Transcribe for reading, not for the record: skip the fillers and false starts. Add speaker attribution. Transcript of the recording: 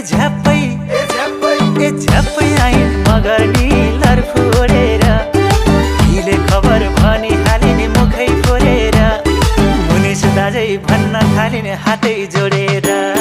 Speaker 1: झ्याप्पै आइन् मगर्नी लरफोरेर हिले खबर भनी हालिने मुखै फोरेर मुनिस दाजै भन्न थालिने हातै जोडेर